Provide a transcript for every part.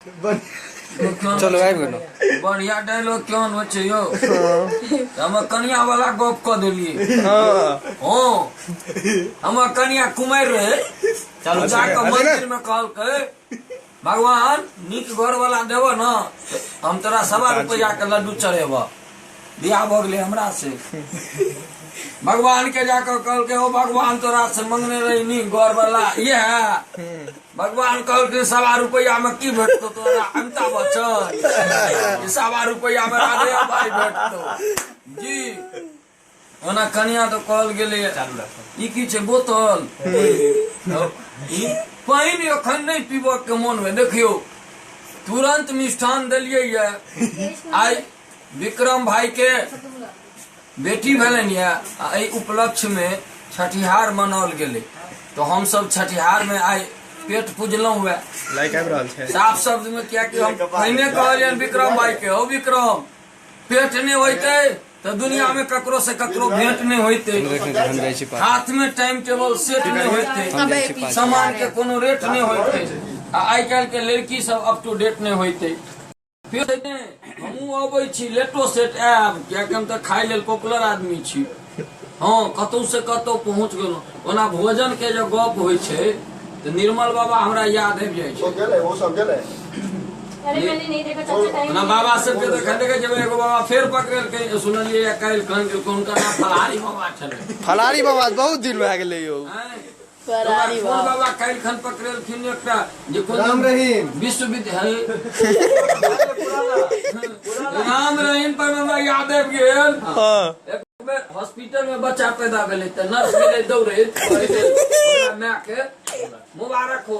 चलू आबि गेलहुँ। बढ़िया डायलॉग केहन होइ छै यौ? हमर कनिया वाला गप कऽ देलियै। हँ, हमर कनिया कुमारि रहै, चलू जाकऽ मंदिर मे कहलकै, भगवान नीक घर वाला देबऽ ने, हम तोरा 1.25 रुपैआ के लड्डू चढ़ेबऽ। बियाह भऽ गेलै हमरा से। भगवान के जाकऽ कहलकै, ओ भगवान, तोरा से मंगने रही नीक घर वाला, इएह। भगवान कहलखिन, 1.25 रुपैआ में की भेटतो तोरा अमिताभ बच्चन? 1.25 रुपैआ में राधे भाई भेटतो जी। ओना कनिया तो कहल गेलै, ई की छै बोतल? ई पानि एखन नहि पीबऽ के मन में। देखियौ, तुरंत मिष्ठान देलियै ये। आइ विक्रम भाई के बेटी भेलनि ये आ एहि उपलक्ष्य में छठिहार मनाओल गेलै, तो हमसब छठिहार में आइ पेट पुजलहुँ हुए। लाइक आबि रहल छै। साफ शब्द में, कियाकि हम पहिने कहलियनि विक्रम भाई के, हौ विक्रम, पेट नहि होइतै तऽ दुनिया में ककरो से ककरो भेंट नहि होइतै, हम जाइ छी पाछू। हाथ में टाइम टेबल सेट नहि होइतै, हम जाइ छी पाछू। सामान के कोनो रेट नहि होइतै आ आइ काल्हि के लड़की सब अप टू डेट नहि होइतै। फेर हमहूँ अबै छी, लेटो सेट आयब, कियाकि हम तऽ खाय लेल पॉपुलर आदमी छी। हँ, कतहु से कतहु पहुँच गेलहुँ। ओना भोजन के जे गप होइ छै तऽ निर्मल बाबा हमरा याद आबि जाइ छै। ओ गेलै, ओ सब गेलै। अरे, मैंने नहीं देखा चाचा, टाइम। ओना बाबा सबके तऽ एखन देखै छै, एगो बाबा फेर पकड़ेलकै, सुनलियै या काल्हि खन गेल, हुनकर नाम फलाहारी बाबा छलै। फलारी बाबा बहुत दिन भए गेलै यौ। आँय? फरारी कोन बाबा। बाबा काल्हि खन पकड़ेलखिन एकटा जे कोन राम रहीम। विश्वविद्यालय राम रहीम पर हमरा याद आबि गेल। एक बेर हॉस्पिटल में बच्चा पैदा भेलै तऽ नर्स गेलै दौड़ैत, कहै छै, ओकरा माय के, मुबारक हो,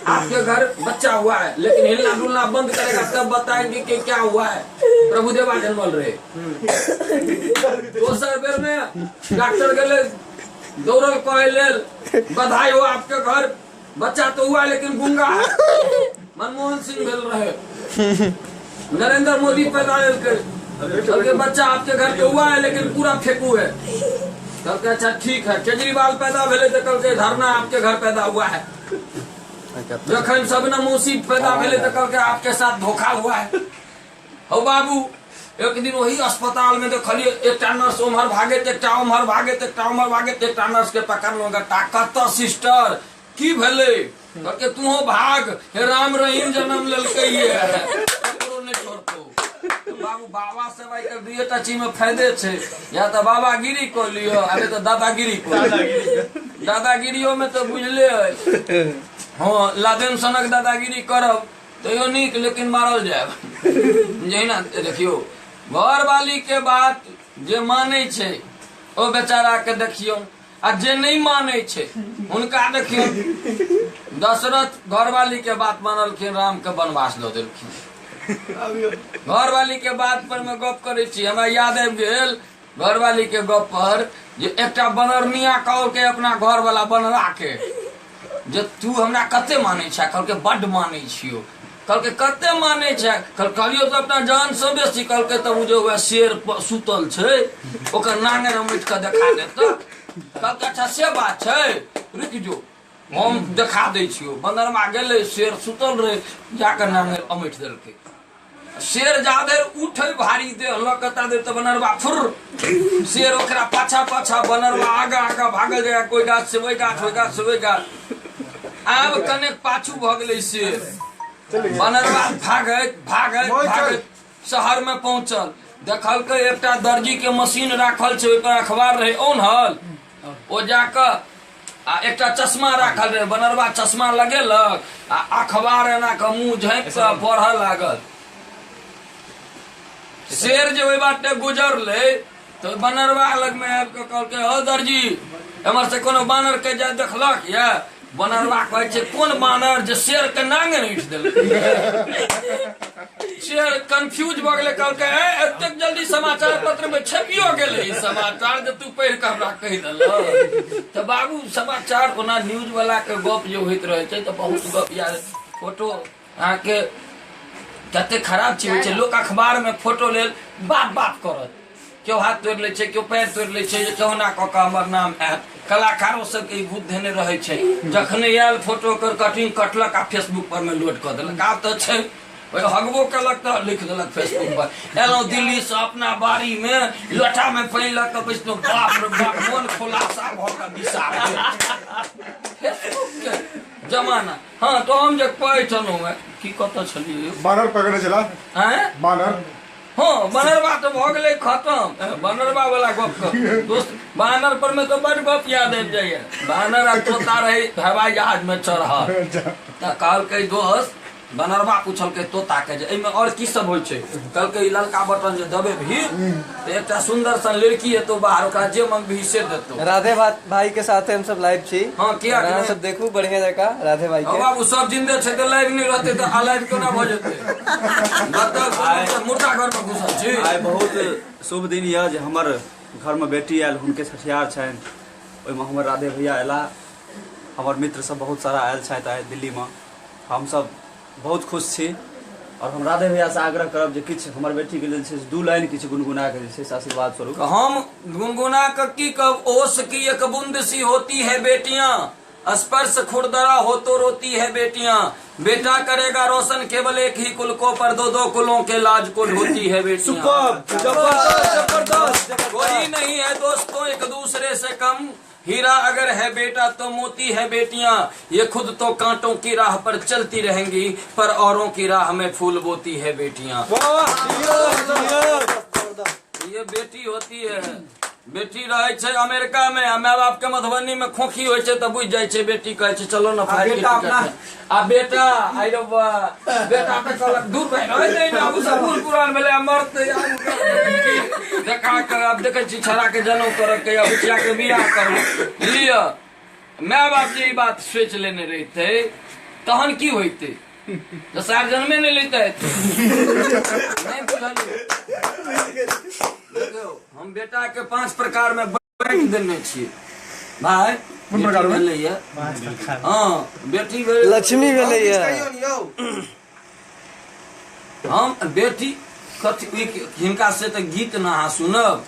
आपके घर बच्चा हुआ है, लेकिन हिलना डुलना बंद करेगा तब बताएंगे कि क्या हुआ है। प्रभुदेवा जन्मल रहे। दोसर बेर में डॉक्टर गेलै दौड़ल कहै लेल, बधाई हो, आपके घर बच्चा तो हुआ है लेकिन गूंगा है। मनमोहन सिंह भेल रहे, नरेंद्र मोदी पैदा लेलकै, कहलकै, बच्चा आपके घर तो हुआ है लेकिन पूरा फेंकू है। कहलकै, अच्छा ठीक है। केजरीवाल पैदा भेलै तऽ कहलकै, धरना आपके घर पैदा हुआ है। जखन सबनम मौसी पैदा भेलै तऽ कहलकै, आपके साथ धोखा हुआ है। हौ बाबू, एक दिन ओही अस्पताल में देखलियै, एकटा नर्स ओम्हर भागैत, एकटा ओम्हर भागैत, एकटा ओम्हर भागैत। एकटा नर्स के पकड़लहुँ गट्टा, कतऽ सिस्टर, की भेलै? कहलकै, तूहो भाग, हे राम रहीम जन्म लेलकै ये, ककरो नहि छोड़तौ। तऽ बाबू, बाबा सब आइ काल्हि दुइएटा चीज में फायदे छै, या तऽ बाबागिरी कऽ लिअ आ नहि तऽ दादागिरी कऽ लिअ। दादागिरियो में तऽ बुझले अइ। हँ, लादेन सनक दादागिरी करब तैयो नीक, लेकिन मारल जायब। जहिना देखियौ, घरवाली के बात जे मानै छै ओ बेचारा के देखियौ आ जे नहि मानै छै हुनका देखियौ। दशरथ घरवाली के बात मानलखिन, राम के वनवास दऽ देलखिन। घरवाली के बात पर में गप करै छी, हमरा याद आबि गेल घरवाली के गप पर जे एकटा बनरनिया कहलकै अपना घरवाला बनरा के जे तू हमरा कते मानै छै? कहलकै, बड्ड मानै छियौ। कहलकै, कते मानै छै? कहलियौ तऽ अपना जान से बेसी। कहलकै, तब ओ जे वएह शेर सुतल छै, ओकर नांगरि अमैठ कऽ देखा दे। तऽ कहलकै, अच्छा से बात छै, रुकि जो, हम देखा दै छियौ। बनरमा गेलै, शेर सुतल रहै, जाकऽ नांगरि अमैठ देलकै। शेर जा धरि उठे भारी देह लऽ कऽ ता धरि तऽ बनरबा फुर, शेर ओकरा पाछा पाछा, बनरबा आगा आगा भागल जाय, कोइ गाछ से ओहि गाछ, ओहि गाछ से ओहि गाछ। आब कनेक पाछू भऽ गेलै शेर। बनरबा भागैत भागैत भागैत शहर में पहुंचल। देखलकै एकटा दर्जी के मशीन राखल छै, ओहि पर अखबार रहै औन्हल। ओ जाकऽ आ एकटा चश्मा राखल रहै, बनरबा चश्मा लगेलक आ अखबार एना कऽ मुंह झाँपि कऽ पढ़ऽ लागल। शेर जे ओहि बाटे गुजरलै तऽ बनरबा लगमे आबि कऽ कहलकै, हौ दर्जी, एम्हर से कोनो बानर के जाय देखलक यऽ? बनरबा कहै छै, कोन बानर जे शेर के नांगे ऐंठ देलकै? शेर कंफ्यूज भऽ गेलै, कहलकै, ए एतेक जल्दी समाचार पत्र में छपियो गेलै ई समाचार जे तू पढ़ि कऽ हमरा कहि देलह? तऽ बाबू, समाचार ओना न्यूज वाला के गप जे होइत रहै छै तऽ बहुत गप याद। फोटो अहाँके कते खराब चीज होइ छै। लोक अखबार में फोटो लेल बाप बाप करत, केओ हाथ तोड़ि लै छै, केओ पैर तोड़ि लै छै जे केहुना कऽ कऽ हमर नाम आयत। कलाकारो सबके ई भूत धेने रहै छै। जखने आयल फोटो ओकर कटिंग कटलक आ फेसबुक पर में लोड कऽ देलक। आब तऽ छै ओहि हगबो केलक तऽ लिख देलक फेसबुक पर। एलहुँ दिल्ली से अपना बाड़ी में लोटा में पानि लऽ कऽ बैसलहुँ, बाप रे बाप मोन खुलासा भऽ कऽ दिशा फेसबुक के जमाना। हाँ तो हम जे कहै छलहुँ हेँ की कतऽ छलियै यौ? बानर पकड़ने छला। आँय? बानर। हाँ बनरबा तऽ भऽ गेलै खतम। बनरबा वाला गप के दोस्त बानर पर में तऽ बड गप याद आबि जाइए। बानर आ तोता रहे हवाई जहाज में चढ़ल तऽ कहलकै दोस्त बनरबा पूछलकै तोता के जे एहिमे आओर की सब होइ छै। कहलकै ई ललका बटन जे दबेबही तऽ एकटा सुन्दर सन लड़की एतौ बाहर, ओकरा जे मंगबही से देतौ। राधे भाई के साथे हम सब लाइव छी। हाँ, किया अहाँ नहि? सब देखू बढ़िया जकाँ राधे भाई के। बाबू सब जिंदे छै तऽ लाइव नहि रहतै तऽ अलाइव केना भऽ जेतै? मतलब मुर्दा घर में घुसल छी। आइ बहुत शुभ दिन यऽ जे हमर घर में बेटी आयल, हुनके छठिहार छनि, ओहिमे हमर राधे भैया अयला, हमर मित्र सब बहुत सारा आयल छथि आइ दिल्ली में। हमसब बहुत खुश छी और हम राधे भैया से आग्रह करब जे किछु हमर बेटी के लेल छै दू लाइन किछु गुनगुना के जे छै से आशीर्वाद स्वरूप। हम गुनगुना के की कहब, ओस की एक बूंद सी होती है बेटियां, स्पर्श खुरदरा हो तो रोती है बेटियां, बेटा करेगा रोशन केवल एक ही कुल को, पर दो दो कुलों के लाज को ढोती है बेटियां। जबरदस्त। कोई नहीं है दोस्तों एक दूसरे से कम, हीरा अगर है बेटा तो मोती है बेटियां, ये खुद तो कांटों की राह पर चलती रहेंगी, पर औरों की राह में फूल बोती है बेटियां। ये बेटी होती है, बेटी रहे छै अमेरिका में आ my बाप के मधुबनी में खोखी होइ छै तऽ बुझि जाइ छै बेटी, कहै छै चलो ने फाइल के बेटा टिकट अपना- है। आ बेटा आइ रे बा, बेटा तऽ कहलक दूर भाइ रहै नहि ने, आब ओ सब बूढ़ पुरान भेलै, आब मरतै, आब की देखा के आब देखै छी छड़ा के जनउ करऽ के या बुचिया के बियाह करू। लिअ my बाप जे ई बात सोचि लेने रहितै तहन की होइतै? तऽ सार जन्मे नहि लैतै। नहि बुझलियै? देखियौ हम बेटा के 5 प्रकार में बांटि देने छियै भाई। कोन प्रकार में? बेटी भेलैया, हाँ बेटी भेलै, लक्ष्मी भेलैया। हम बेटी कथी हिनका से तऽ गीत न अहाँ सुनब।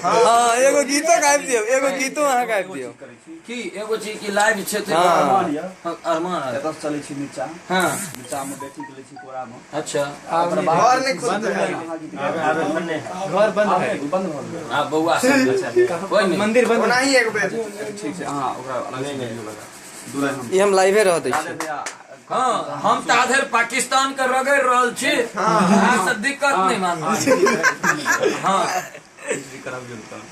हाँ एगो गीतो गाबि दियौ, एगो गीतो अहाँ गाबि दियौ। की एगो चीज की लाइव छै तऽ हाँ। अरमान यऽ। हाँ, अरमान। एतऽ से चलै छी नीचा। हाँ। नीचा में बेटी के लै छी कोरा में। अच्छा। ओकर बाद घर नहि खुलतै। घर बंद है, बंद भऽ गेल। आ बौआ सब कोइ नहि। मंदिर बंद। ओनाही एक बेर। ठीक छै, अहाँ ओकरा अलग से वीडियो लगा। दू लाइन हम ई हम लाइवे रह दै राधे छी। भैया। हाँ, हम तऽ आधेर पाकिस्तान के रगड़ रहल छी, अहाँ से दिक्कत नहीं मानू। हाँ। एंट्री कराबियौ तऽ।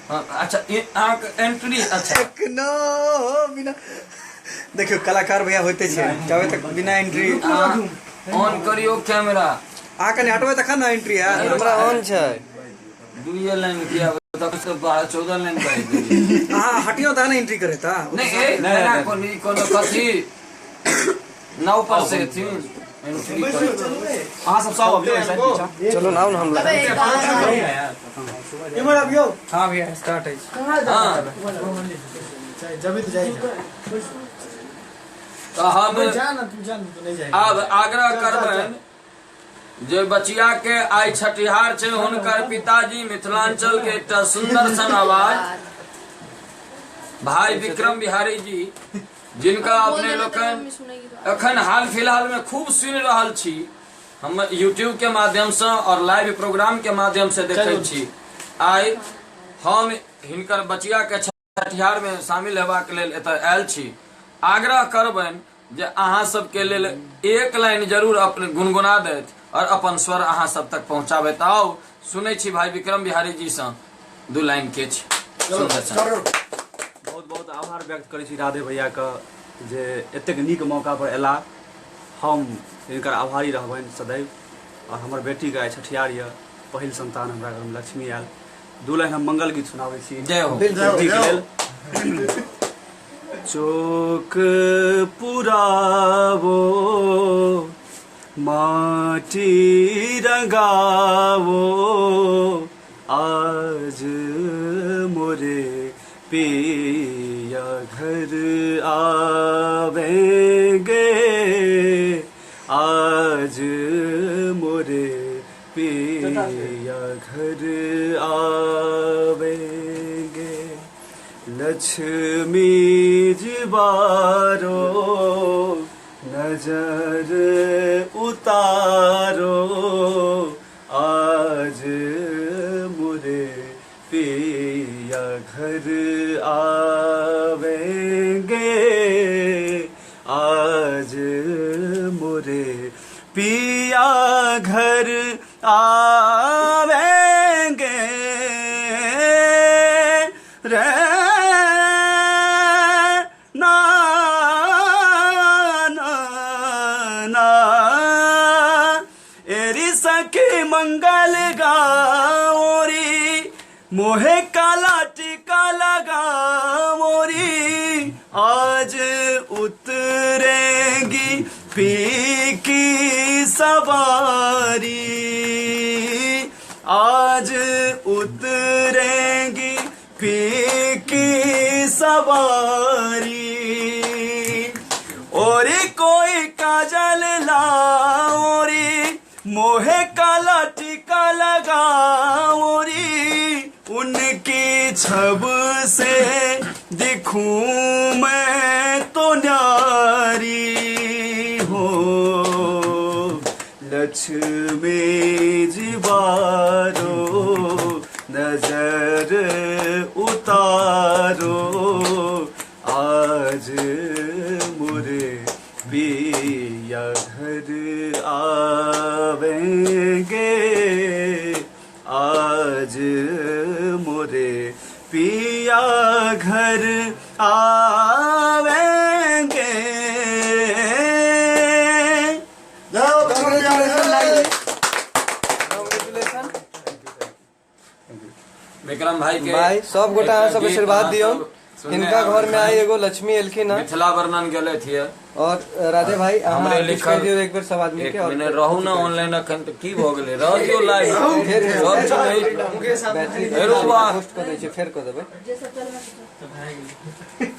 हाँ, अच्छा, ई अहाँके एंट्री, अच्छा। एखनो बिना देखियौ कलाकार भैया होइते छै, जाबे तक बिना एंट्री। ऑन करियौ कैमरा। अहाँ कनि हटबै तखन ने एंट्री हैत। हमरा ऑन छै। दुइये लाइन किया तब तऽ 12-14 लाइन कहि देलियै। अहाँ हटियौ तहन ने एंट्री करेता। नहि, ए, एना कोनो ई कोनो कथी नाव पर से एथिन एंट्री करै। अहाँ सब सब अबियौ एहि साइड पीछा। चलो ना हम अबे एक गाना इम्हर अबियौ। हाँ भैया स्टार्ट है। हाँ। तऽ हम आब आग्रह करबनि जे बचिया के आइ छठिहार छै, हुनकर पिताजी मिथिलांचल के एकटा सुन्दर सन आवाज भाई विक्रम बिहारी जी, जिनका अपने लोकनि एखन हाल फिलहाल में खूब सुनि रहल छी, हम यूट्यूब के माध्यम से और लाइव प्रोग्राम के माध्यम से देखै छी। आइ हम हिनकर बचिया के छठिहार में शामिल हेबाक लेल एतऽ आयल छी। आग्रह करबनि जे अहाँ सबके लेल एक लाइन जरूर अपने गुनगुना देत और अपन स्वर अहाँ सब तक पहुंचाबैत। आउ सुनै छी भाई विक्रम बिहारी जी सँ दू लाइन के छै। सुन्दर सन। बहुत बहुत आभार व्यक्त करै छी राधे भैया के जे एतेक नीक मौका पर एला। हम हिनकर आभारी रहबनि सदैव। और हमर बेटीके आइ छठिहार यऽ, पहिल संतान हमरा घरमे लक्ष्मी आयल। दू लाइन हम मंगल गीत सुनाबै छी जय हो। बेटीके लेल। चोक पुरावो माटी रंगावो, आज मोरे पिया घर आवेंगे, आज मोरे पिया घर आवेंगे। लक्ष्मी जी बारो नजर उतारो, आज मुरे पिया घर आवेंगे, आज मुरे पिया घर आवेंगे रे ना ना ना। एरी सखी मंगल गाओरी, मोहे काला टीका लगा मोरी, आज उतरेंगी पी की सवारी, आज उतरेंगी पी की सवारी। और कोई काजल लाओरी, मोहे काला टीका लगाओरी, उनकी छब से दिखूं मैं तो न्यारी हो। लक्ष्मी जी बारो नजर उतारो, आज मुरे पिया घर आवेंगे, आज मोरे पिया घर आवेंगे। विक्रम भाई के भाई सब गोटा अहाँ सब आशीर्वाद दियौ। हिनका घर में आई एगो लक्ष्मी एलखिन हन। मिथिला वर्णन गेले थिए। और राधे भाई अहाँ हमरे किछु लिखल कहि दियौ एक बेर सब आदमी एक के। और मिनट रहू ना ऑनलाइन अखन त की भ गेलै, रह दियौ लाइव फेर सब चीज बैटरी फेरो बा। पोस्ट कऽ दै छियै, फेर कऽ देबै। जे सब चलबै।